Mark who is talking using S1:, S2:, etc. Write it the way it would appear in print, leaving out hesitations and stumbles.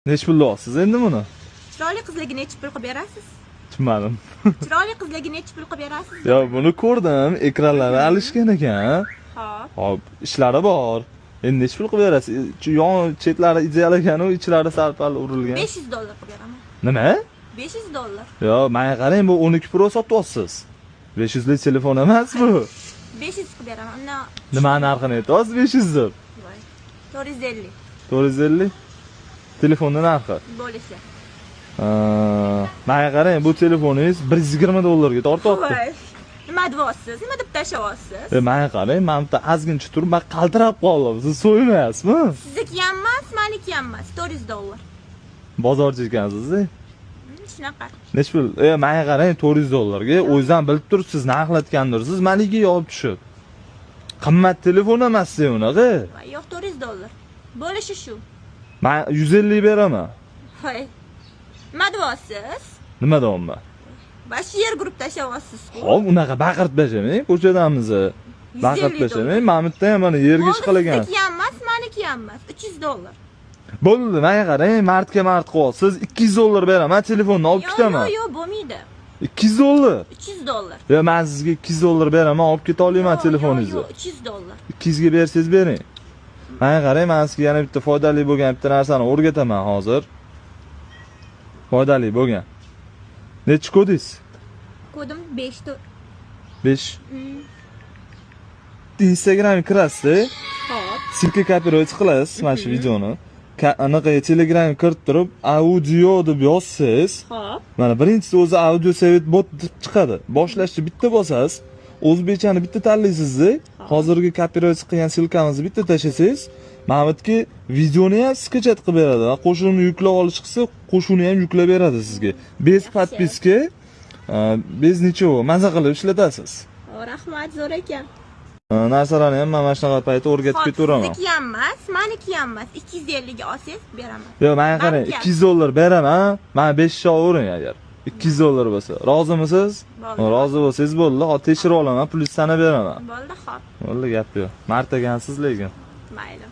S1: Nechi pulda olsiz endi buni?
S2: Chiroyli qizlarga nechi pul qilib berasiz?
S1: Tushunmadim.
S2: Chiroyli qizlarga nechi pul qilib berasiz?
S1: Yo, buni ko'rdim, ekranlari alishgan ekan.
S2: Hop.
S1: Hop, ishlari bor. Endi nechi pul qilib berasiz? Yon chetlari ideal ekan, u ichlari sal-pal urilgan.
S2: 500 dollar qilib beraman.
S1: Nima?
S2: 500 dollar.
S1: Yo, menga qarang, bu 12 Pro sotyapsiz. 500 lik telefon emas bu.
S2: 500 qilib beraman. Undan
S1: Nima narxini aytyapsiz 500 deb?
S2: Voy. 450
S1: 450 telefonni narxi.
S2: Bo'lishi.
S1: Ha, menga qarang, bu telefoningiz 120 dollarga tortyapti.
S2: Voy. Nima deyapsiz? Nima deb tashlayapsiz?
S1: E, menga qarang, men bitta ozgincha turib, men qaltirab qoldim. Siz so'ymayapsizmi?
S2: Sizniki ham emas, maniki ham emas. 400 dollar.
S1: Bozorchi ekansiz-da.
S2: Shunaqa.
S1: Nechi pul? E, menga qarang, 400 dollarga o'zingiz ham bilib turibsiz, narxlatgandirsiz, manikiga olib tushib. Qimmat telefon emas unaqa.
S2: Voy, yo'q, 400 dollar. Bo'lishi shu.
S1: Men 150 beraman.
S2: Voy. Nima deyapsiz?
S1: Nima deyapman?
S2: Bashi yer guruh tashlayapsiz-ku.
S1: Hop, unaqa baqirib tashlamang, ko'chadamiz. Baqirib
S2: 150 dollar.
S1: tashlamang, mana bu yerda ham mana yerga
S2: Bo'ldi,
S1: ishqalagan.
S2: sizniki ham emas, maniki ham emas. 300 dollar.
S1: Bo'ldi, menga qarang, mardga mard qilyapsiz. 200 dollar beraman, telefonni olib
S2: Yo'q,
S1: ketaman.
S2: yo'q, yo'q, bo'lmaydi.
S1: 200 dollar.
S2: 300 dollar.
S1: Yo, men sizga 200 dollar beraman, olib keta olaman
S2: Yo'q,
S1: telefoningizni.
S2: yo'q, 300 dollar.
S1: 200 ga bersangiz bering. Menga qarang, men sizga yana bitta foydali bo'lgan bitta narsani o'rgataman hozir. Foydali bo'lgan. Nechi kodingiz?
S2: Kodim 5 4.
S1: 5. Instagramga kirasiz,
S2: Hop.
S1: Ссылка копировать qilasiz mana shu videoni. Anaqa Telegramga kirib turib, audio deb yozsangiz,
S2: Hop.
S1: mana birinchisi o'zi audio совет bot deb chiqadi. Boshlashni bitta bosasiz, o'zbekchani bitta tanlaysizda, hozirgi копировать qilgan ссылка mizni bitta tashlasangiz, mana bu yerga videoni ham скачать qilib beradi va qo'shiqni yuklab olish qilsa, qo'shiqni ham yuklab beradi sizga. Без
S2: Yaxshi.
S1: Подписки, без ничего, maza qilib ishlatasiz.
S2: O, rahmat, zo'r ekan.
S1: Narsalarni ham men mana shunaqa paytda o'rgatib
S2: Hop,
S1: ketaveraman.
S2: sizniki ham emas, maniki ham emas. 250 ga olsangiz beraman.
S1: Yo'q, menga qarang,
S2: Maniki ham.
S1: 200 dollar beraman. Mana 5 overing agar. 200 dollar bo'lsa. Rozimisiz?
S2: Bo'ldi.
S1: Rozi bo'lsangiz bo'ldi. Hozir tekshirib olaman, plyus sanab beraman.
S2: Bo'ldi, hop.
S1: Bo'ldi, gap yo'q. Mard ekansiz lekin.
S2: Mayli.